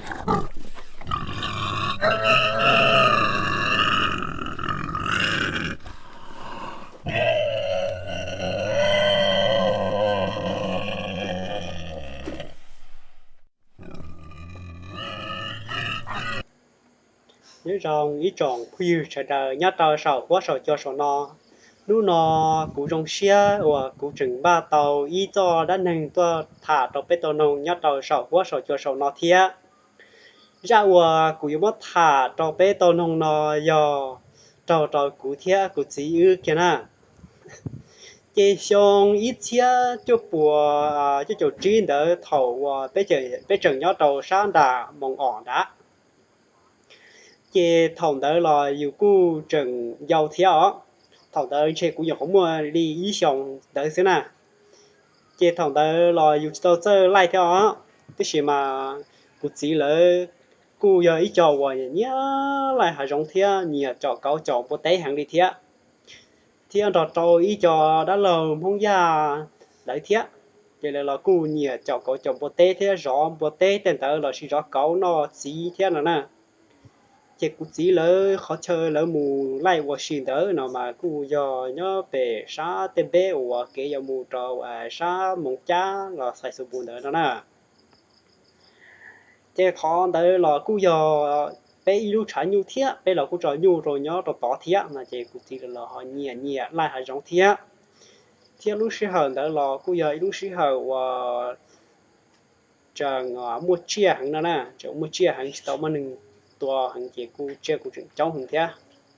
Nyob zoo ib tsoom phooj ywg sawv daws nyob rau saum huab saum cua saum no. Hnub no kuv zoo siab uas kuv tseem npaj tau ib txoj dab neeg tuaj tham rau peb tau noog nyob rau saum huab saum cua saum no thiab. Zaj uas kuv yuav muab tham rau peb tau noog no yog raug rau kuv thiab kuv txiv wb kiag na. Ces xyoo ib txhiab cuaj puas cuaj caum tsib ntawd thaum uas peb tseem nyob rau sab nram Moos Os nrad, ces thaum ntawd los yus kuj tseem yau thiab os. Thaum ntawd ntshe kuv nyuam qhuav muaj li ib xyoos ntawd xwb na. Ces thaum ntawd los yus tsis tau txawj laij thiab os, tab sis mas kuv txiv lawv kuj yog ib co uas nyiam laij hav zoov thiab nyiam caum kauv caum npua teb heev li thiab. Thiab nrog rau ib co dab laug Hmoob Yaj lawv thiab, ces lawv los kuj nyiam caum kauv caum npua teb thiab zov npua teb tej ntawd los sis zov kauv noj txiv thiab no na. Ces kuv txiv lawv qhov chaw lawv mus laij ua si ntawd no mas kuj yog nyob pem sab tej npeb uas kev yuav mus rau sab Moos Cab los Xais Xus Npus ntawd no na. Ces qhov ntawd los kuj yog peb ib lub tshav nyuj thiab, peb los kuj tso nyuj rau nyob rau tod thiab no ces kuv txiv lawv los ho nyiam nyiam laij hav zoov thiab. Thiab lub sij hawm ntawd los kuj yog ib lub sij hawm uas tseem muaj tsiaj heev no na, tseem muaj tsiaj heev tsis tau muaj neeg tua heev ces kuj tsiaj kuj tseem coob heev thiab.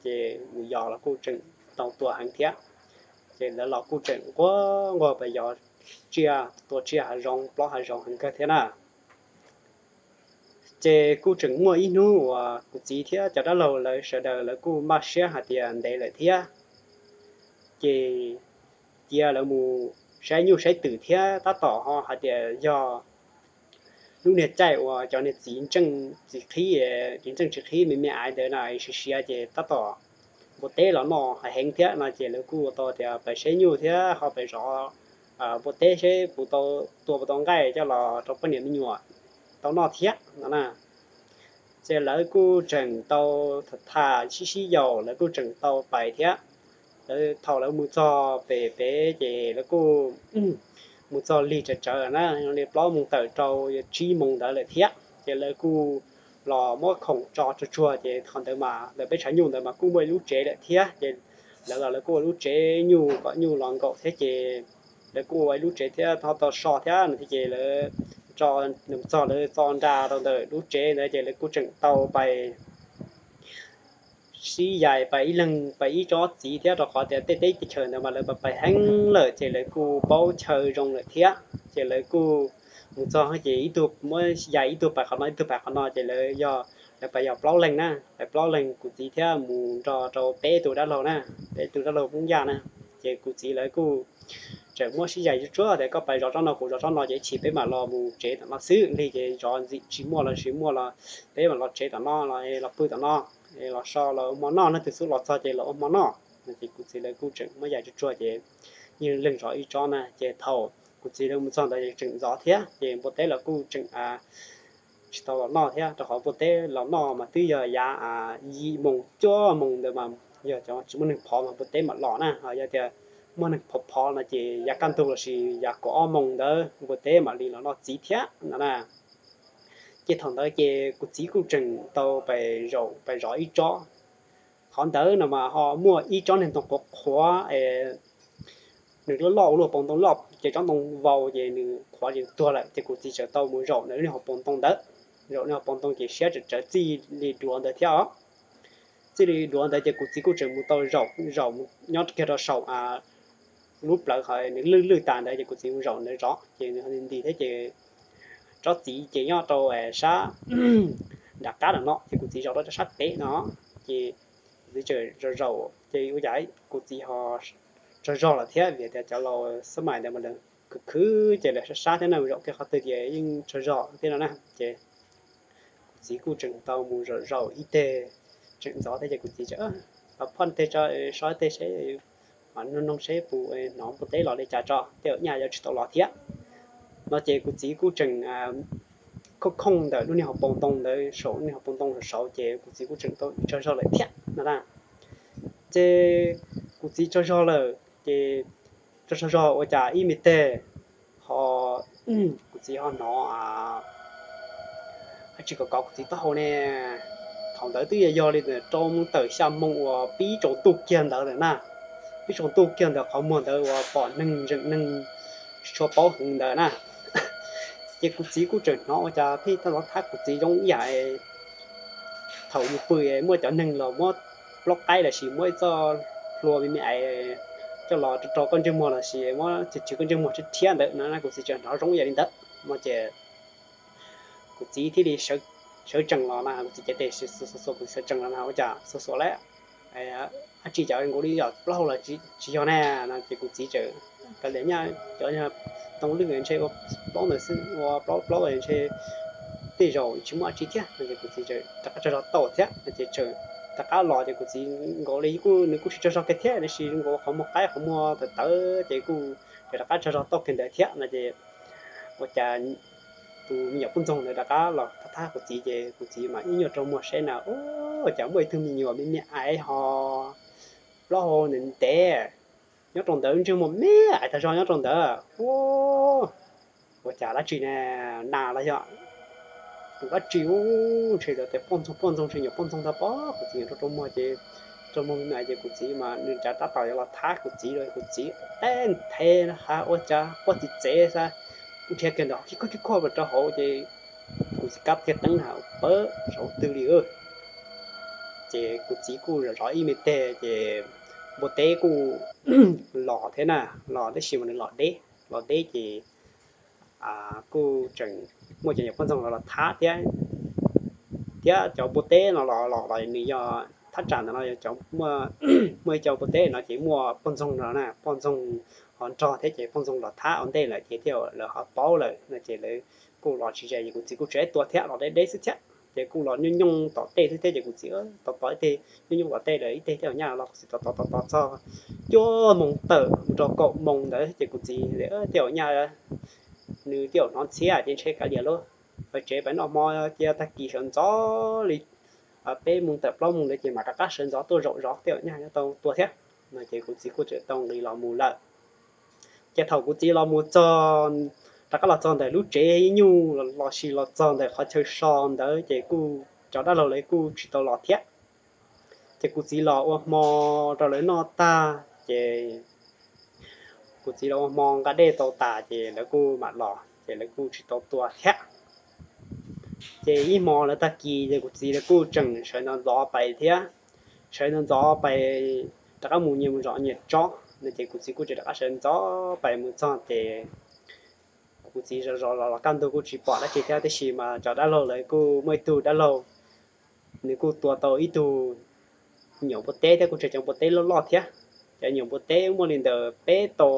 Ces mus yos los kuj tseem tau tua heev thiab. Ces lawv los kuj tseem nquag nquag pas yos tsiaj, tua tsiaj hav zoov plaub hav zoov heev kawg thiab na. Ces kuj tseem muaj ib hnub uas kuv txiv thiab cov dab laug lawv sawv daws lawv kuj npaj siab hais tias ntev lawm thiab, ces cia lawv mus saib nyuj saib twm thiab tab tom ho hais tias yog lub niag caij uas cov niag txiv ntseej txiv qhib, txiv ntseej txiv qhib me me aiv ntawd na siav siav ces tab tom npua teb los noj heev thiab no ces lawv kuj ua tau tias pais saib nyuj thiab ho pais zov npua teb seb puas tau, tua puas tau nqaij coj los rau poj niam me nyuam tau noj thiab no na. Ces lawv kuj tseem tau tham sib sib yaum, lawv kuj tseem tau pais thiab. Lawv thaum lawv mus txog pem pem ces lawv kuj mus txog lig tsawv tsawv na, li plaub moos tawm rau tsib moos ntawd lawm thiab. Ces lawv kuj los muab khoom tso tsuag tsuag ces qhov ntawd mas ntawm peb tshav nyuj ntawd mas kuj muaj ib lub tsev lawm thiab. Ces lawv los lawv kuj ua lub tsev nyuj kom nyuj los nkaum thiab ces lawv kuj ua ib lub tsev thiab ho tau so thiab no thiab ces lawv tso, txog lawv txo nra rau ntawm lub tsev ntawd ces lawv kuj tseem tau pais sib yais pais ib leeg pais ib tsob txiv thiab rau qhov tias tej teb chaws ntawd mas lawv pais heev lawm ces lawv kuj paub chaw zoo lawm thiab. Ces lawv kuj mus txog ces ib tug muab yais ib tug pais qhov no ib tug pais qhov no ces lawv yog, lawv pais yog plaub leeg na, pais plaub leeg kuv txiv thiab mus nrog rau peb tug dab laug na, peb tug dab laug Hmoob Yaj na. Ces kuv txiv lawv kuj tseem muab sib yais tsuag tsuag tias koj pais zov tsob no kuv zov tsob no ces ib chim peb mam los mus tsev tom no xwb, lig ces zov ntxim tsis muaj los tsis muaj los peb mam los tsev tom no los los pw tom no, los so los ua hmo noj, leej twg xub los txog ces los ua hmo noj. Ces kuv txiv lawv kuj tseem muab yais tsuag tsuag ces yeej leeg zov ib tsob na. Ces thaum kuv txiv lawv mus txog ntawd ces tseem zov thiab ces npua teb los kuj tseem tsis tau los noj thiab rau qhov npua teb los noj mas twb yog yav yim moos cuaj moos ntawd mas yog cov tsis muaj neeg phov mas npua teb mam los na, ho yog tias muaj neeg phov phov no ces yav kaj ntug lossis yav kaum ob moos ntawd npua teb mam li los noj txiv thiab no na. Ces thaum ntawd ces kuv txiv kuj tseem tau pais zaum pais zov ib tsob. Qhov ntawd no mas ho muaj ib tsob niag ntoo qhuav qhuav, nws loj loj ua luaj paus ntoo loj ces tsob ntoo vau ces nws qhuav ces tuag lawm ces kuv txiv tseem tau mus zaum ntawm lub niag hauv paus ntoo ntawd. Zaum niag hauv paus ntoo ces siab tseem tsawv txij li duav ntawd thiab os. Txij li duav ntawd ces kuv txiv kuj tseem mus tau zaum, zaum nyob kiag rau saum lub plawv qhov nws lwj lwj tas ntawd ces kuv txiv mus zaum ntawd zov ces nws nti thiab ces tsob txiv ces nyob rau sab nram qab no ces kuv txiv zaum rau sab pem no ces kuv txiv tseem zaum zaum ces ua cas kuv txiv ho tsaug zog lawm thiab vim tias cov laus xab mais ntawd mas lawv khwv khwv ces lawv sab sab thiab na, mus zaum kiag qhov twg ces yeej tsaug zog thiab no na. Ces kuv txiv kuj tseem tau mus zaum zaum ib teg, tseem ntxov thiab ces kuv txiv tseem, phoj teg tso, so teg seb, noog noog seb puas hnov npua teb los li cas tso, tej zaum nyaj yuav tsis tau los thiab no ces kuv txiv kuj tseem khooj khooj ntawm lub niag hauv paus ntoo ntawd, saum lub niag hauv paus ntoo saud saud ces kuv txiv kuj tseem tau tsaug zog lawm thiab no na. Ces kuv txiv tsaug zog lawm ces tsaug zog ua cas ib me teg ho kuv txiv ho hnov dab tsi kov kov kuv txiv taub hau ne. Thaum ntawd twb yog yog li rau moos tawm xya moos uas pib tsaus ntuj kiag ntawd lawm na. Pib tsaus ntuj kiag ntawd qhov muag ntawd uas pom neeg ntseem neeg tsis tshua paub heev ntawd na. Ces kuv txiv kuj tseem hnov ua cas pheej tau los thab kuv txiv zoo ib yam thaum yus pw muaj cov neeg los muab plaub qaib los sis muab ib txoj hlua me me ais coj los rau koj ntsej muag los sis muab tsis tsis koj ntsej muag thiab ntawd no, kuv txiv tseem hnov zoo ib yam li ntawd no ces kuv txiv thiaj li sawv tsees los na, kuv txiv cev tes xuas xuas kuv txiv sawv tsees los na, ua cas xuas xuas lawm, dab tsi cov nkaus li yog plaub hau los tsis yog ne no ces kuv txiv tseem kav liam nyaj cov ntoo lwj ntshe ua plaub ntawd xwb, ua plaub plaub ntshe tej zaum tsis muaj dab tsi thiab no ces kuv txiv tseem rov qab tsaug zog tau thiab no ces tseem rov qab los ces kuv txiv nkaus li kuj nws kuj tsis tsaug zog kiag thiab tab sis nkaus qhov muag qaib qhov muag tawv tawv ces kuj tseem rov qab tsaug zog tau kiag ntawd thiab no ces ua cas tus me nyuam poj ntxoog ntawd rov qab los thab thab kuv txiv ces kuv txiv mas ib nyuag rau muag saib na, ua cas muaj ib tug me nyuam me me ais ho plaub hau ntev ntev nyob rau ntawd, ntsej muag me ais tag zog nyob rau ntawd. Ua cas dab tsi ne, nas los yog dab tsi, ntshe lawv tias poj ntxoog poj ntxoog ntshe nyuam poj ntxoog ntag pob. Kuv txiv rau rau muag ces rau muag me me ais ces kuv txiv mas nws cav tab tom yuav los thab kuv txiv los kuv txiv teb nthe na ha ua cas poj txiv txev xav nrhiav kiag ntawd khib khuaj khib khuaj rau hauv ces kuv txiv kab kiag teeb na pawg saum twg li. Ces kuv txiv kuj zov zov ib me teg ces npua teb kuj los thiab na, los tab sis mas nws los deb, los deb ces kuj tseem muaj cov nyuam poj ntxoog los los thab thiab, thiab cov npua teb no los los los nws yog thaj tsam ntawd no yog cov muaj, muaj ib co npua teb no ces muaj poj ntxoog no na, poj ntxoog ho nrog thiab ces poj ntxoog los thab ua ntej lawm ces thiaj lawv ho paub lawm no ces lawv kuj los tsis ze ces kuv txiv kuj tseem tua thiab los deb deb xwb thiab ces kuj los nyooj nyooj tom tej xwb thiab ces kuv txiv tos tos ib teg nyooj nyooj tom tej lawm ib teg tej nyaj los kuv txiv tos tos tos tos txog cuaj moos tawm mus rau kaum moos ntawd ces kuv txiv tias tej nyaj nws tej hnov ntxhiab ces ntshe kav liam lauj, pais tsev pais noj hmo cia tag kis sawv ntxov li peb moos tawm plaub moos ntawd ces mam rov qab sawv ntxov tuaj zaum zov tej nyaj nyob tau tua thiab no ces kuv txiv kuj tseem tau nqis los mus lawm. Ces thaum kuv txiv los mus txog, rov qab los txog ntawm lub tsev nyuj los sis los txog ntawm qhov chaw so ntawd ces kuj cov dab laug lawv kuj tsis tau los thiab. Ces kuv txiv los ua hmo rau lawv noj tag ces kuv txiv los ua hmo nqa dej tau tas ces lawv kuj mam los ces lawv kuj tsis tau tua thiab. Ces ib hmo lawv tag kis ces kuv txiv lawv kuj tseem sawv ntxov ntxov pais thiab, sawv ntxov ntxov pais rov qab mus nyias mus zov nyias tsob no ces kuv txiv kuj tseem rov qab sawv ntxov pais mus txog ces kuv txiv zov zov los los kaj ntug kuj tsis pom dab tsi thiab tab sis mas cov dab laug lawv kuj muaj ib tug dab laug, nws kuj tua tau ib tug nyuam npua teb thiab kuj tseem cov npua teb loj loj thiab. Cov nyuam npua teb muaj li ntawm peb tau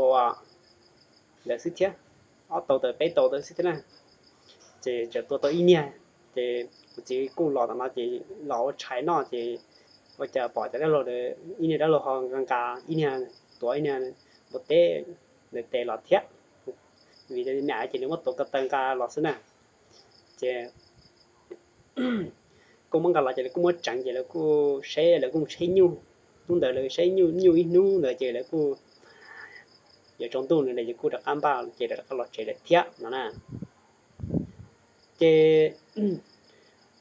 ntawd xwb thiab, ob tau ntawm peb tau ntawd xwb thiab na. Ces tseem tua tau ib niag, ces kuv txiv kuj los tom no ces los ua tshais noj ces ua cas pom cov dab laug, ib niag dab laug ho nqa nqa ib niag, tuav ib niag npua teb ntawm tes los thiab, vim me me ces nws muab tuav ko taw nqa los xwb na. Ces kuj muab nqa los ces lawv kuj muab tseev ces lawv kuj seb lawv kuj mus tsheb nyuj. Hnub ntawd lawv seb nyuj nyuj ib hnub ntawd ces lawv kuj yuav tsaus ntuj no ces kuj rov qab npaj ces rov qab los tsev lawm thiab no na. Ces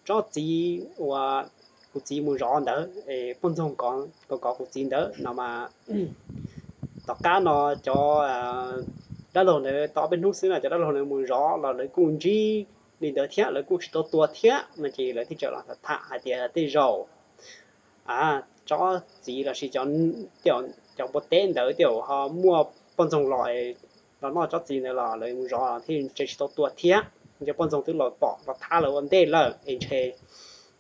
tsob txiv uas kuv txiv mus zov ntawd, poj ntxoog kov kov kuv txiv ntawd no mas, tom qab no cov dab laug ntawd tau ob peb hnub xwb no cov dab laug ntawd mus zov los lawv kuj ntsib li ntawd thiab lawv kuj tsis tau tua thiab no ces lawv thiaj tseem los tham tham hais tias tej zaum tsob txiv los sis cov npua teb ntawd tej zaum ho muaj poj ntxoog los, los noj tsob txiv ntawd los lawv mus zov thiaj tseem tsis tau tua thiab. Cov poj ntxoog twb los pom los thab lawv ua ntej lawm es ntshe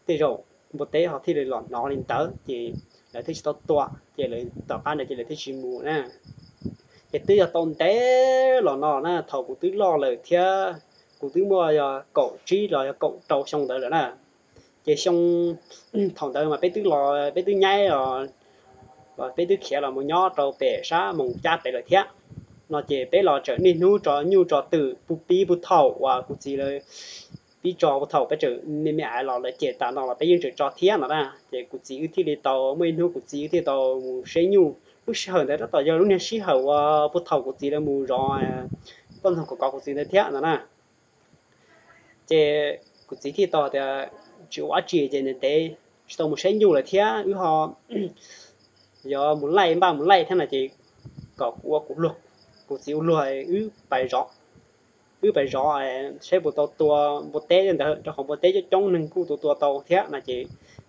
tej zaum npua teb ho thiaj li los hnov li ntawd ces lawv thiaj tsis tau tua ces lawv tom qab ntawd ces lawv thiaj tsis mus na. Ces twb yog tau ntev los no na, thaum kuv twb loj lawm thiab, kuv twb muaj yog kaum tsib los yog kaum rau xyoo ntawd lawm na. Ces xyoo thaum ntawd mas peb twb los peb twb nyaib los, peb twb khiav los mus nyob rau pem sab Moos Cab pem lawm thiab. No ces peb los tseem niaj hnub tso nyuj tso twm pub pib pub thaum uas kuv txiv lawv pib tso puag thaum peb tseem me me ais los lawv cem tas no los peb yeej tseem tso thiab no na. Ces kuv txiv wb thiaj li tau muaj ib hnub kuv txiv wb thiaj tau mus saib nyuj. Lub sij hawm ntawd tab tom yog lub niag sij hawm uas puag thaum kuv txiv lawv mus zov poj ntxoog kov kov kuv txiv ntawd thiab no na. Ces kuv txiv thiaj tau tias tsis ua dab tsi ces ntev ntev tsis tau mus saib nyuj lawm thiab wb ho yuav mus laij npaj mus laij thiab no ces kom kuv ua kuv luag, kuv txiv ua luag wb pais zov, wb pais zov saib puas tau tua npua teb ntawd rau qhov npua teb coob coob neeg kuj tua tua tau thiab no ces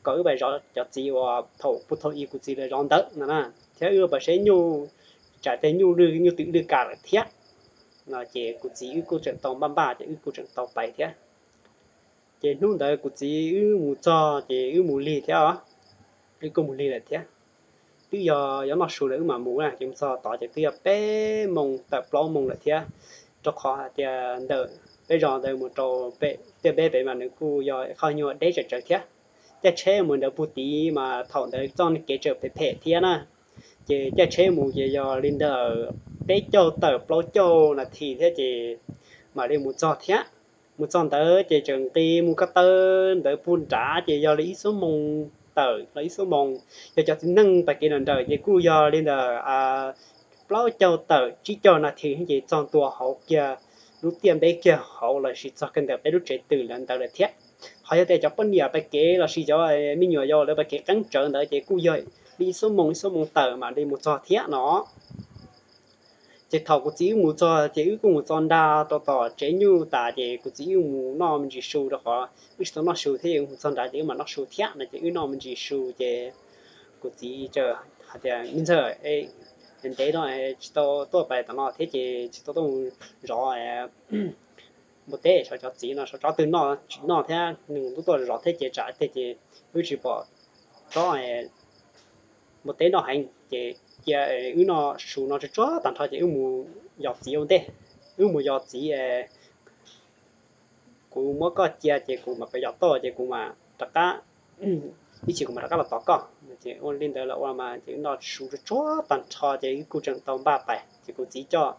kom wb pais zov cov txiv uas thaum puag thaum i kuv txiv lawv zov ntawd no na, thiab wb pais saib nyuj, tsam tej nyuj lwj nyuj twm lwj kam lawm thiab no ces kuv txiv wb kuj tseem tau npaj npaj ces wb kuj tseem tau pais thiab. Ces hnub ntawd kuv txiv wb mus txog ces wb mus lig thiab os, wb kuj mus lig lawm thiab. Twb yog yuav noj su lawm wb mam mus na ces mus txog tod ces twb yog peb moos tawm plaub moos lawm thiab, rau qhov hais tias ntawm peb zos ntawd mus rau pem tiaj npeb pem mas nws kuj yog qhov nyuag deb tsawm tsawv thiab. Caij tsheb mus ntawd puag tid mas thaum ntawd txoj kev tseem phem phem thiab na, ces caij tsheb mus ces yog li ntawm peb caug tawm plaub caug nas this thiab ces mam li mus txog thiab. Mus txog ntawd ces tseem nqis mus ko taw ntawd puag nrad ces yog li ib xuab moos tawm los ib xuab moos. Yog cov txiv neej pais kev nram nrawm ces kuj yog li ntawm plaub caug tawm tsib caug nas this ces txog ntua hauv kiag lub tiaj npeb kiag hauv los sis txog kiag ntawm peb lub tsev twm lawm ntawd lawm thiab. Ho yog tias cov poj niam pais kev los sis cov me nyuam yaus lawv pais kev qeeb tsawv ntawd ces kuj yog li ib xuab moos ib xuab moos tawm mam li mus txog thiab no. Ces thaum kuv txiv wb mus txog ces wb kuj mus txog nrad rau tom tsev nyuj tas ces kuv txiv wb mus noj me ntsis su rau qhov wb tsis tau noj su thiab, mus txog nrad ces wb mam noj su thiab no ces wb noj me ntsis su ces kuv txiv txawm hais tias me ntxawg, ntev no tsis tau tuaj pais tom no thiab ces tsis tau tuaj mus zov npua teb saib cov txiv no saib tsob twg noj tsis noj thiab nws twb tuaj zov thiab ces tsam tej ces wb tsis pom tsob npua teb noj heev ces cia wb noj su no tsuag tsuag tag nrho ces wb mus yos txiv ua ntej. Wb mus yos txiv, kuv muab koj cia ces kuv mam pais yos toj ces kuv mam rov qab, ib chim kuv mam rov qab los tos koj. Ces ua li ntawd los ua mas ces wb noj su tsuag tsuag tag nrho ces wb kuj tseem tau npaj pais ces kuv txiv coj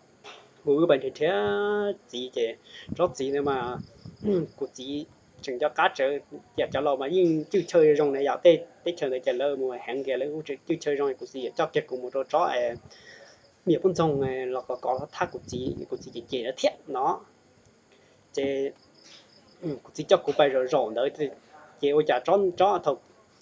kuv wb pais nrhiav nrhiav txiv ces tsob txiv ntawd mas kuv txiv tseem nco qab tsawv, yam cov laus mas yeej cwj chaw zoo na yom, tej teb chaws ntawd ces lawv mus heev kiag lawv kuj tseem cwj chaw zoo, kuv txiv coj kiag kuv mus rau tsob niam poj ntxoog los kov kov thab kuv txiv, kuv txiv cem cem lawv thiab no. Ces kuv txiv coj kuv pais zaum zaum ntawd ces ua cas tsob thaum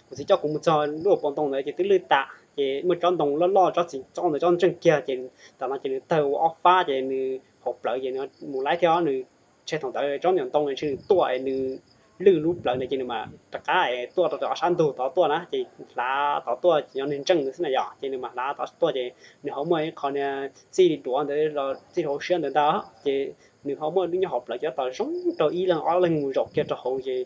kuv txiv coj kuv mus txog lub pob ntoo ntawd ces twb lwj tas ces muaj tsob ntoo loj loj, tsob txiv tsob ntawd tsob ntseej kiag ces tam no ces nws tawg ua ob fab ces nws hauv plawv ces nws mus laib thiab, nws ntshe thaum ntawd tsob niam ntoo ntshe nws tuaj nws lwj lub plawv ntawd ces nws mam rov qab tuaj rau ob sab ntug tod tuaj na ces hlav tod tuaj ces nyob nws ntseej ntawd xwb na yom, ces nws mam hlav tod tuaj ces nws ho muaj ib qho niag txij duav ntawd los txij hauv siab ntawd ntag ces nws ho muaj lub nyob hauv plawv ces tab tom zoo rau ib leeg ob leeg mus zaum kiag rau hauv ces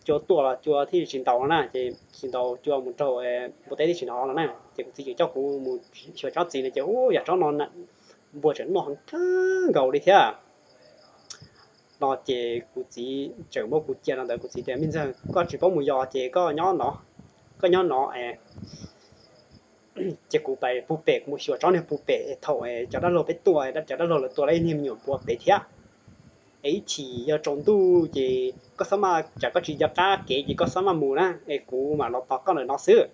cua tuaj los cua thiaj tsis ntaus no na ces tsis ntaus cua mus raug npua teb thiaj tsis hnov no na ces kuv txiv tseem coj kuv mus xyuas tsob txiv no ces ub yam tsob no npua tseem noj heev kawg nkaus li thiab no ces kuv txiv tseem muab kuv cia rau ntawd, kuv txiv tias me ntxawg koj tsis paub mus yos ces koj nyob no, koj nyob no ces kuv pais puag pem kuv mus xyuas tsob niag puag pem thaum cov dab laug peb tua, cov dab laug lawv tua lawv ib niag me nyuam npua pem thiab es ib chim yog tsaus ntuj ces koj xab maj tsam koj tsis nco qab kev ces koj xab maj mus na es kuv mam los tos koj ntawm no xwb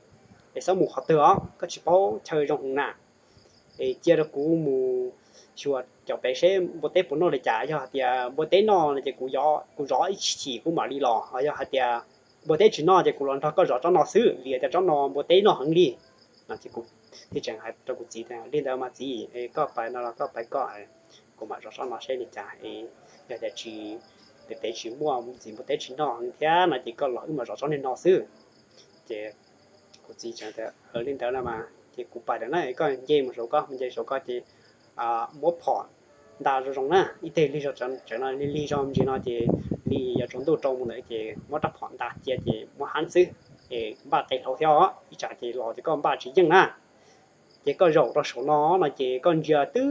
es xob mus qhov twg os, koj tsis paub chaw zoo heev na es cia rau kuv mus xyuas cov pem seb npua teb puas noj li cas, yog hais tias npua teb noj no ces kuv, kuv zov ib chim kuv mam li los, yog hais tias npua teb tsis noj ces kuv los nrog koj zov tsob no xwb vim tias tsob no npua teb noj heev li no ces kuv thiaj tseem hais rau kuv txiv tias li ntawd mas txiv, koj pais no los koj pais koj, kuv mam zov tsob no seb li cas es yog tias tsis, pem pem tsis muaj txiv npua teb tsis noj heev thiab no ces koj los wb mam zov tsob niag no xwb ces kuv txiv tias li ntawd no mas ces kuv pais lawm na, koj nce mus saum koj, nce saum koj ces muab phom nta zoo zoo na, ib teg lig zog, tsawv no lig zog ntsis no ces li yog tsaus ntuj rau mus ntawd ces muab rab phom nta cia ces muab hab xwb es npaj qe hlau thiab os, ib tsam ces los ces koj npaj tsis yeej na ces koj zaum rau saum no no ces koj ntsia twb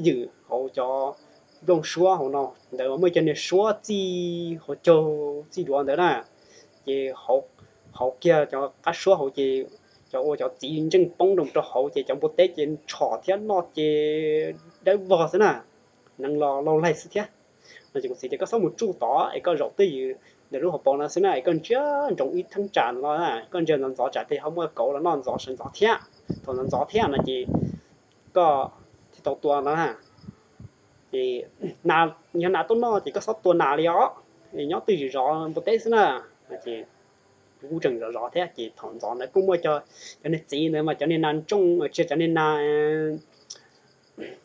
ywm hauv cov nplooj suab hauv no ntawd muaj cov niag suab txij hauv caug txij duav ntawd na ces hauv kiag cov qab suab hauv ces cov ua cov txiv ntseej poob rau hauv ces cov npua teb ces ntshom thiab noj ces dawb vog xwb na, nees los laug laig xwb thiab No ces kuv txiv tias koj txhob mus tsuj tod es koj zaum twj ywm ntawm lub hauv paus no xwb na, es koj ntsia ntsoov ib thaj tsam no na, koj ntsia ntxov ntxov tsam tej ho muaj kauv los noj ntxov sawv ntxov thiab. Thaum ntxov ntxov thiab no ces koj thiaj tau tua no na. Ces yog nas tuaj noj ces koj txhob tua nas li os, nyob twj ywm zov npua teb xwb na. Ces kuv kuj tseem zov zov thiab ces thaum ntxov ntawd kuj muaj cov, cov niag txiv ntawd mas cov niag nas ntsooj, tsis, cov niag nas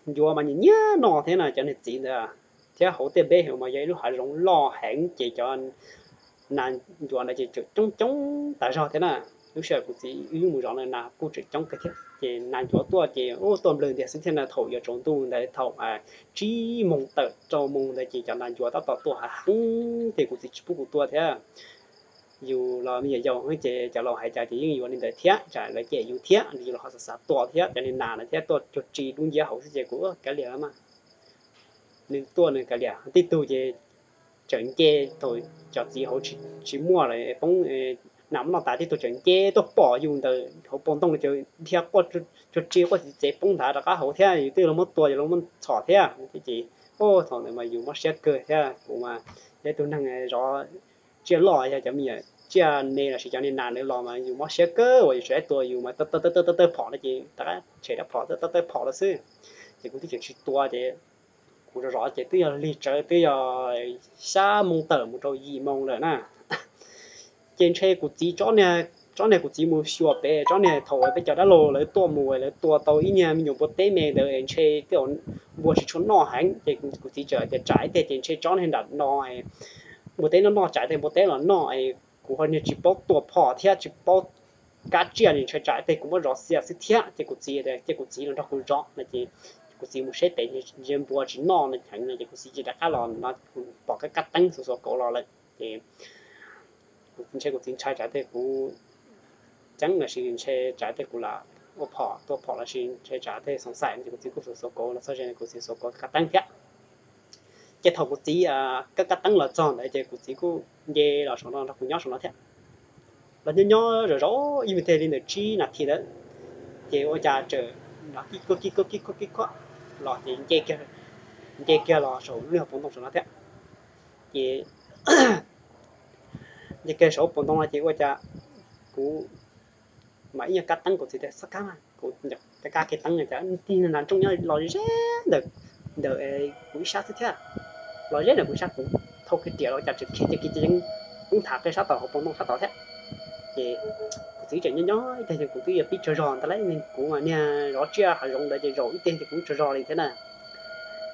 ncuav mas nyiam nyiam noj thiab no cov niag txiv ntawd, thiab hauv tiaj npeb hauv mas yog ib lub hav zoov loj heev ces cov nas ncuav ntawd ces tseem coob coob tas zog thiab na. Lub sij hawm kuv txiv wb mus zov ntawd nas kuj tseem coob kawg thiab ces nas ncuav tuaj ces ub tuaj nplawg ntiag xwb thiab na. Thaum yuav tsaus ntuj ntawd thaum tsib moos tawm rau moos ntawd ces cov nas ncuav tab tom tuaj heev ces kuv txiv tsis pub kuv tua thiab. Yus los me nyuam yaus ces cov laus hais cas ces yeej yuav li ntawd thiab, tsam lawv cem yus thiab, yus los ho xav xav tua thiab cov niag nas no thiab tuaj cuag tsi dub nciab hauv xwb ces kuv kav liam mas. Nws tuaj nws kav liam, tib tug ces tseem nce, thaum cov txiv hauv tsis muaj lawm poob, nas muab noj tas tib tug tseem nce tuaj pom yus ntawm hauv paus ntoo ces dhia quaj cuag tsi quaj txiv txiv poob nthav rov qab hauv thiab, yus twb los muab tua yus los muab txhom thiab ces, thaum ntawd mas yus mob siab kawg thiab. Kuv mas yog ib tug neeg zov tsiaj loj, yog cov me nyuam tsiaj me lossis cov niag nas ntawd los mas yus mob siab kawg uas yus tsis tau tua yus mas tawg tawg tawg phom no ces rov qab tshem rab phom tawg tawg tawg phom lawm xwb. Ces kuv twb tseem tsis tua ces kuv zov zov ces twb yog lig tsawv twb yog xya moos tawm mus rau yim moos lawm na. Ces ntshe kuv txiv, tsob niag kuv txiv mus xyuas pem, tsob niag thaum peb cov dab laug lawv tuaj mus lawv tua tau ib niag me nyuam npua teb me ntawd ntshe tej zaum npua tsis tshua noj heev ces kuv txiv txawm tias tsam ib teg ces ntshe tsob niag nram no npua teb noj noj, tsam ib teg npua teb los noj, kuv ho niag tsis paub tua phom thiab tsis paub kab tsiaj ces ntshe tsam ib teg kuv muab zov xiam xwb thiab. Ces kuv txiv, ces kuv txiv los nrog kuv zov no ces kuv txiv mus saib pem ntsia npua tsis noj no heev no ces kuv txiv ces rov qab los no kuv pom kab kab teeb xuav xuav kauv los lawm ces ntshe kuv txiv ntshai tsam ib teg kuv ceeb lossis ntshe tsam ib teg kuv lam ua phom tua phom lossis ntshe tsam ib teg xoom xaim no ces kuv txiv kuj xuav xuav kauv los txog ze kuv txiv xuav kauv kab teeb thiab. Ces thaum kuv txiv kab kab teeb los txog ntawd ces kuv txiv kuj nce los saum no nrog kuv nyob saum no thiab. Los nyob nyob zov zov ib me teg li ntawm tsib nas this ntawd ces ua cas txawm kib kuaj kib kuaj kib kuaj kib kuaj los ces nce kiag los saum lub niag hauv paus ntoo saum no thiab. Ces nce kiag saum paus ntoo no ces ua cas kuv mam ib nyuag kab teeb, kuv txiv tias txhob kab mas, kuv kab kab kiag teeb cas tig nas ntsooj nyob los ze ntawm, ntawm kuv ib sab xwb thiab. Los ze ntawm kuv ib sab, kuv thau kiag riam los cas tseem khiav kiag kiag yeej poob nthav kiag sab tom hauv paus ntoo sab tod thiab. Ces kuv txiv tseem nyob nyob ib teg ces kuv twb yuav pib tsaug zog ntag lauj, kuv mas niag zov tsiaj hav zoov ntawd ces zaum ib teg ces kuv tsaug zog li thiab na.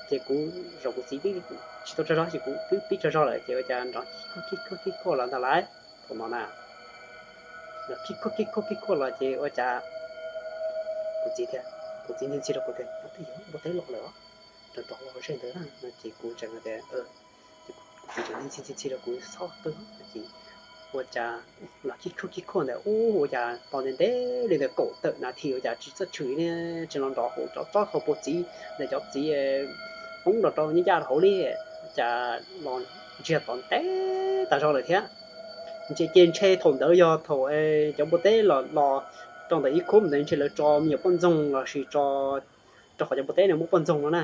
Ces kuv zaum kuv txiv twb tsis tau tsaug zog ces kuv twb pib tsaug zog lawm ces ua cas nrov kib kuaj kib kuaj kib kuaj los ntag lauj. Thaum no na, nrov kib kuaj kib kuaj kib kuaj los ces ua cas kuv txiv tias, kuv txiv ntxhi ntxhi rau kuv tias nov twb yog npua teb los lawm os, nrov nrov los ze ntawd na no ces kuv tseem tias, ces kuv txiv tseem ntxhi ntxhi ntxhi rau kuv txhob qw no ces ua cas los kib kuaj kib kuaj ntawd ub ua cas tos ntev ntev li ntawd kaum tawm nas this ua cas tsis txawj tshwm li, tseem los nrov hauv cov tsob hauv paus txiv ntawm cov txiv poob nrov rau nyab ncaj rau hauv li, cas los ntsiag tod ntev tas zog lawm thiab. Ntshe ces ntshe thaum ntawd yog thaum cov npua teb los los rau ntawm ib khub ntawd ntshe lawv tso me nyuam poj ntxoog lossis tso, rau qhov cov npua teb no muaj poj ntxoog no na,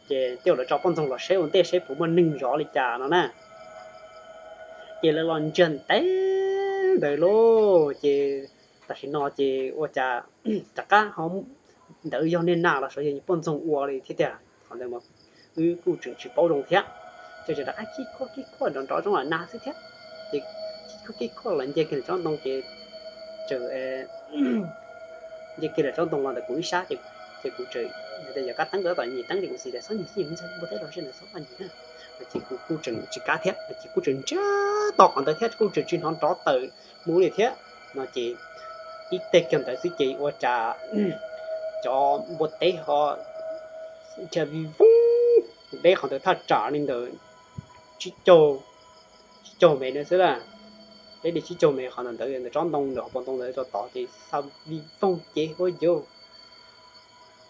ces tej zaum lawv tso poj ntxoog los saib ua ntej saib puas muaj neeg zov li cas no na. Ces lawv los ntsiag ntev ntawd lauj, ces tam sim no ces ua cas rov qab ho ntawd yog niag nas los sav yog poj ntxoog ua li thiab tiag, qhov ntawd wb kuj tseem tsis paub zoo thiab. Ces tseem rov qab kib kuaj kib kuaj nrov nrov zoo li nas xwb thiab. Ces kib kuaj kib kuaj los nce kiag lawm tsob ntoo ces tseem nce kiag lawm tsob ntoo los ntawm kuv ib sab ces, ces kuv tseem tias yog kab teeb ntawd tom nyem teeb ces kuv txiv tias txhob nyem txhob nyem, npua teb los ze ntawd txhob nyem na. Ces kuv kuj tseem tsis kab thiab ces kuj tseem ntsiag to qhov ntawd thiab kuj tseem tsis hnov nrov tawm mus li thiab no ces ib teg kiag ntawd xwb ces ua cas cov npua teb ho dhia vij voog deb qhov ntawd thaj tsam li ntawm tsib caug, tsib caug mev ntawd xwb la. Deb li tsib caug mev qhov ntawd ntawd ntawm tsob ntoo ntawm hauv paus ntoo ntawd rau tod ces xa vij voog ces ua yus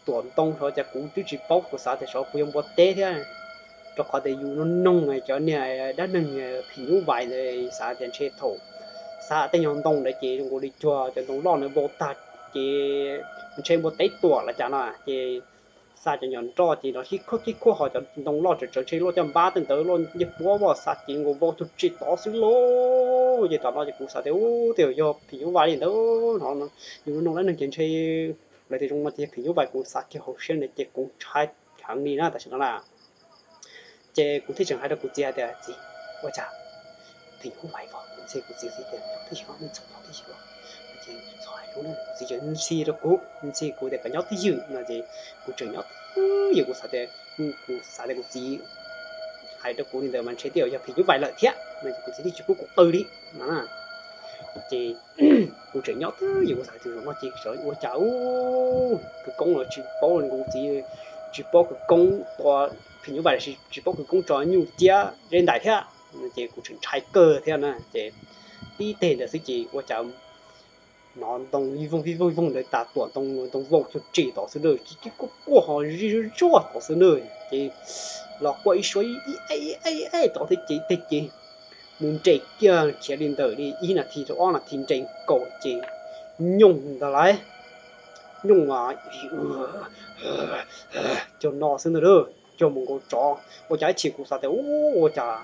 tuam ntoo saud ces kuv twb tsis paub, kuv xav tias saud puas yog npua teb thiab, rau qhov tias yus noog noog cov niag dab neeg phim nyuj vais ntawd xav tias ntshe thaum xa tej nyuag ntoo ntawd ces zoo nkaus li cuag cov ntoo loj ntawd vau tag ces ntshe npua teb tuam los cas no ces xa cov nyom nroj ces no kib khuab kib khuab ho cov ntoo loj tsawv tsawv ntshe loj caj npab tej ntawd loj ncej puab vaj xa ces nkaus vau tug tsis tod xwb lauj. Ces tom no ces kuv xav tias ub tej zaum yog phim nyuj vais li ntawd no, yus lub neej ces ntshe lawv tias zoo no ces yog phim nyuj vais, kuv xav kiag hauv siab ntawd ces kuv ntshai heev li na tam sim no na. Ces kuv thiaj tseem hais rau kuv txiv hais tias txiv, ua cas phim nyuj vais vau? Nws ntxhi kuv txiv tias nyob twj ywm, nws txhob nyob twj ywm. Ces txhob hais lus na, kuv txiv tseem ntxhi rau kuv, ntxhi kuv tias kom nyob twj ywm no ces kuv tseem nyob twj ywm, kuv xav tias, kuv xav tias kuv txiv hais rau kuv li ntawd mas ntshe tej zaum yog phim nyuj vais lawm thiab no ces kuv txiv thiaj tsis pub kuv qw li no. Ces kuv tseem nyob twj ywm, kuv xav tias zaum no ces ua cas ub kwv koob los tsis paub, kuv txiv tsis paub kwv koob tua phim nyuj vais los sis tsis paub kwv koob tso nyuj ciab zeb ntais thiab. Ces kuv tseem ntshai kawg thiab na. Ces tib teg ntawd xwb ces ua cas hnov ntoo vij voog vij voog vij voog ntawd tas tuam ntoo, ntoo vau cug tsim tod xwb na, kib kib kuaj kuaj ho zij zuj zuag tod xwb na. Ces los quaj ib suab ib eb ib eb ib eb tod thiab ces teg ces mus nres kiag khiav li ntawm li ib nas this rau ob nas this nres nkaus ces nyooj ntag lauj. Nyooj mas cuag no xwb ntag lauj, cuag mus nkaus tsov. Ua cas ib chim kuv xav tias ua cas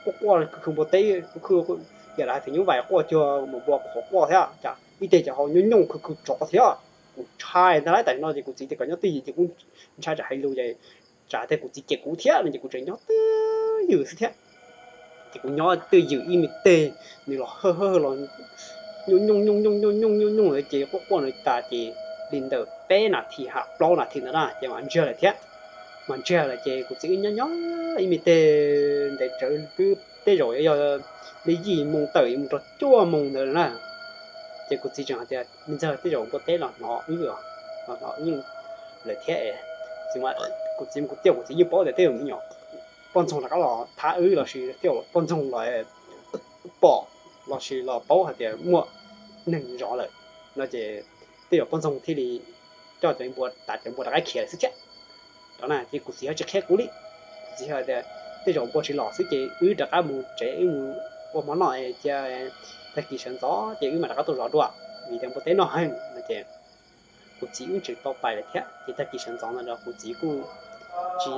quaj quaj khw khw npua teb, khw khw, yam li hais phim nyuj vais quaj cuag mus npua qhuav quaj thiab, cas ib teg cas ho nyooj nyooj khw khw tsov thiab. Kuv ntshai ntag lauj, tam sim no ces kuv txiv tias kom nyob twj ywm ces kuv ntshai tsam hais lus ces tsam tias kuv txiv cem kuv thiab no ces kuv tseem nyob twj ywm xwb thiab. Ces kuv nyob twj ywm ib me teg, nws los hawj hawj los nyooj nyooj nyooj nyooj nyooj nyooj nyooj nyooj ntawd ces quaj quaj ntawd tas ces li ntawm peb nas this ham plaub nas this ntawd na ces mam ntsiag lawm thiab. Mam ntsiag lawm ces kuv txiv wb nyob nyob ib me teg ntev tsawv twb tej zaum yog li yim moo tawm mus rau cuaj moo ntawd na. Ces kuv txiv tseem hais tias me ntxawg, tej zaum npua teb los hnov wb, los hnov wb lawm thiab. Kuv txiv, kuv txiv kuv tias kuv txiv yeej paub tias tej zaum me nyuam poj ntxoog rov qab los thab wb los sis tej zaum poj ntxoog los pom los sis los paub hais tias muaj neeg zov lawm no ces tej zaum poj ntxoog thiaj li coj cov npua, tas cov npua rov qab khiav lawm xwb thiab. Rov na ces kuv txiv ho tsis qhia kuv li. Kuv txiv hais tias tej zaum npua tsis los xwb ces wb rov qab mus tsev, wb mus ua hmo noj cia tag kis sawv ntxov ces wb mam rov qab tuaj zov dua, vim tias npua teb noj heev no ces kuv txiv wb tseem tau pais lawm thiab. Ces tag kis sawv ntxov ntawd los kuv txiv kuj tsis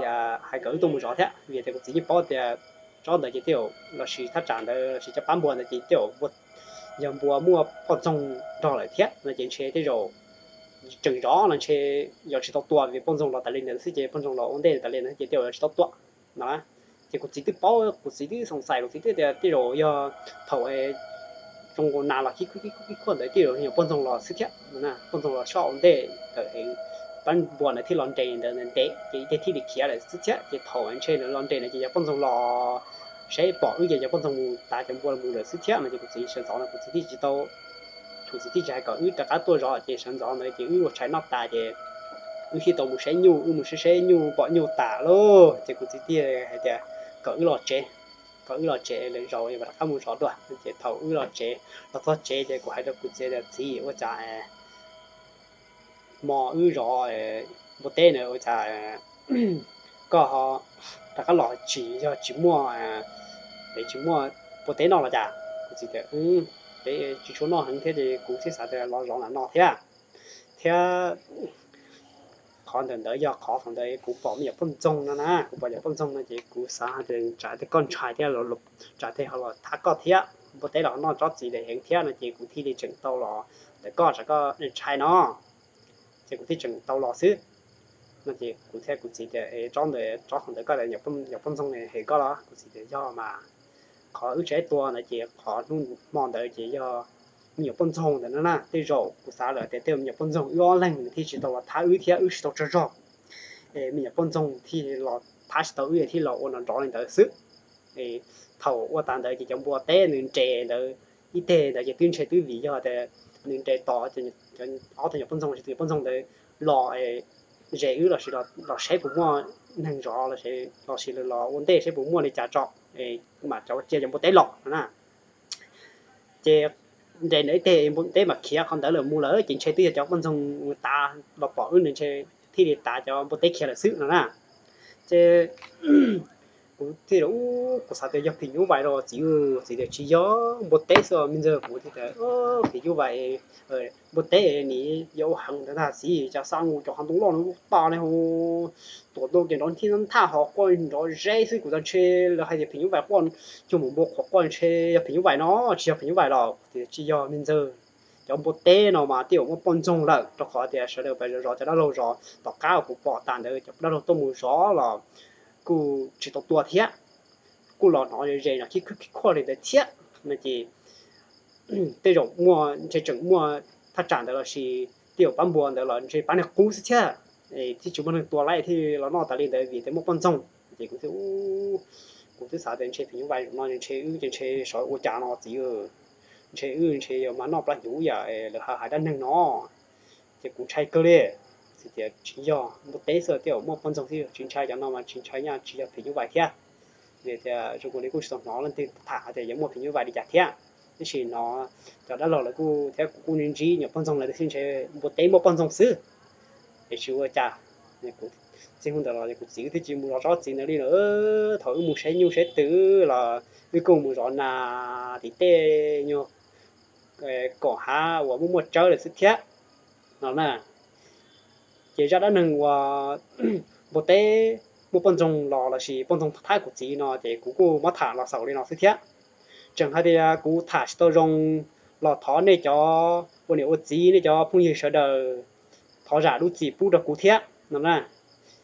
hais kom wb tuaj mus zov thiab, vim tias kuv txiv yeej paub tias tsob ntawd ces tej zaum los sis thaj tsam ntawd los sis cov pab npua ntawd ces tej zaum yog npua muaj poj ntxoog nrog lawm thiab no ces ntshe tej zaum tseem zov no ntshe yog tsis tau tua, vim poj ntxoog los tas li ntawd xwb ces poj ntxoog los ua ntej tas li ntawd ces tej zaum yog tsis tau tua no. Ces kuv txiv twb paub, kuv txiv twb xoom xais, kuv txiv twb tias tej zaum yog thaum zoo nkaus nas los kib khuab kib khuab ntawd tej zaum nyuam poj ntxoog los xwb thiab. Poj ntxoog los soj ua ntej ntawd, pab npua ntawd thiaj los nres ntawd ntev ces thiaj li khiav lawm xwb thiab. Ces thaum ntshe lawv los nres ntawd ces yog poj ntxoog los saib pom wb ces yog poj ntxoog mus tav cov npua mus lawm xwb thiab no ces kuv txiv sawv ntxov no kuv txiv thiaj tsis tau, kuv txiv thiaj tsis hais kom wb rov qab tuaj zov ces sawv ntxov ntawd ces wb ua tshais noj tas ces wb thiaj tau mus saib nyuj, wb mus saib saib nyuj pom nyuj tas lauj ces kuv txiv thiaj hais tias kom wb los tsev, kom wb los tsev lwm zaus mam rov qab mus zov dua. Ces thaum wb los tsev, los txog tsev ces kuv hais rau kuv txiv tias txiv, ua cas hmo wb zov npua teb na ua cas koj ho rov qab los tsis, yog tsis muaj, es tsis muaj npua teb noj los cas? Kuv txiv tias peb tsis tshua noj heev thiab ces kuv thiaj xav tias los zov lam no thiab, thiab qhov ntawm ntawd yog qhov thaum ntawd kuv pom me nyuam poj ntxoog no na, kuv pom nyuam poj ntxoog no ces kuv xav hais tias tsam tias koj ntshai thiab, tsam tias ho los thab koj thiab, npua teb los noj tsob txiv lawm heev thiab no ces kuv thiaj li tseem tau los ntawm koj, tsam koj ntshai no ces kuv thiaj tseem tau los xwb no ces kuv thiaj, kuv txiv tias tsob ntawd, tsob thaum ntawd koj tias nyuam poj ntxoog heev koj los? Kuv txiv tias yog mas, qhov wb tsis tua ntawd ces qhov hnub hmo ntawd ces yog me nyuam poj ntxoog ntawd no na, tej zaum kuv xav lawm tias tej zaum me nyuam poj ntxoog wb ob leeg nws thiaj tsis tau los thab wb thiab wb tsis tau tsaug zog, me nyuam poj ntxoog thiaj los thab tsis tau wb thiaj los ua nrov nrov li ntawd xwb. Thaum ua tas ntawd ces cov npua teb nws nres ntawd ib teg ntawd ces twb ntshe twb vim yog tias nws nres tos ob tug nyuam poj ntxoog, tsis tus nyuam poj ntxoog ntawd los ze wb los sis los saib puas muaj neeg zov los sis los ua ntej saib puas muaj li cas tso, mam rov cia cov npua teb los no na. Ces nres ntawd ib teg npua teb mam khiav qhov ntawd lawm mus lawm ces ntshe twb yog cov poj ntxoog tav los pom wb nws ntshe thiaj li tav cov npua teb khiav lawm xwb no na. Ces kuv Tij ub, kuv xav tias yog phim nyuj vais los txiv. Txiv tias tsis yog, npua teb xwb me ntxawg. Kuv thiaj tias phim nyuj vais, npua teb nim yog ua heev ntawd ntag txiv, cas xa nkaus cov hav ntoo loj no lub ta ne hu, tuam ntoo ces nrov nthij nthaj ho quaj nrov zeb xwb. Kuv tias ntshe lawv hais tias phim nyuj vais quaj, cuag npua qhuav quaj, ntshe yog phim nyuj vais no, tsis yog phim nyuj vais los. Kuv tias tsis yog me ntxawg, cov npua teb no mas twb muaj poj ntxoog lawm, rau qhov tias sawv daws pais zov zov cov dab laug zov, tom qab uas kuv pom tas ntawd cov dab laug tuaj mus zov los kuj tsis tau tua thiab, kuj los hnov ze ze no khib khib khuaj li ntawd thiab no ces tej zaum muaj, ntshe tseem muaj thaj tsam ntawd lossis tej zaum pab npua ntawd los ntshe pab niag qub xwb thiab, thiab tsis muaj neeg tua lawm thiaj los noj tas li ntawd vim tias muaj poj ntxoog. Ces kuv thiaj, kuv twb xav tias ntshe phim nyuj vais no ntshe wb ces ntshe sawv ua cas no txiv, ntshe wb ntshe yuav mas noj plab hnyuv yam lawv hais dab neeg no. Ces kuv ntshai kawg li. Txiv tias tsis yog, npua teb xwb, twb muaj poj ntxoog thiab, tsis ntshai, cov no mas tsis ntshai, nyaj tsis yog phim nyuj vais thiab. Vim tias zoo li kuj tsis tau hnov leej twg tham hais tias yuav muaj phim nyuj vais li cas thiab, tab sis hnov cov dab laug lawv kuj thiab kuv kuj ntsib ntsib nyuam poj ntxoog lawm tiam sis ntshe npua teb muaj poj ntxoog xwb. Es tsis ua cas, txij hnub ntawd los kuv txiv wb twb tsis mus zov tsob txiv ntawd li lawm. Thaum wb mus saib nyuj saib twm los wb kuj mus zov nas tim tej nyuag kom hav uas muaj muaj tsawb lawm xwb thiab no na. Ces zaj dab neeg uas npua teb muaj poj ntxoog los lossis poj ntxoog thab kuv txiv no ces kuv kuj muab tham los xaus li no xwb thiab. Tseem hais tias kuv tham tsis tau zoo los thov nej cov ua niam ua txiv, nej cov phooj ywg sawv daws thov zam lub txim pub rau kuv thiab no na.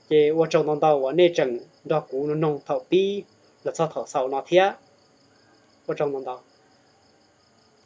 Ces ua tsaug ntau ntau uas nej tseem nrog kuv noog thaum pib los txog thaum xaus no thiab. Ua tsaug ntau ntau.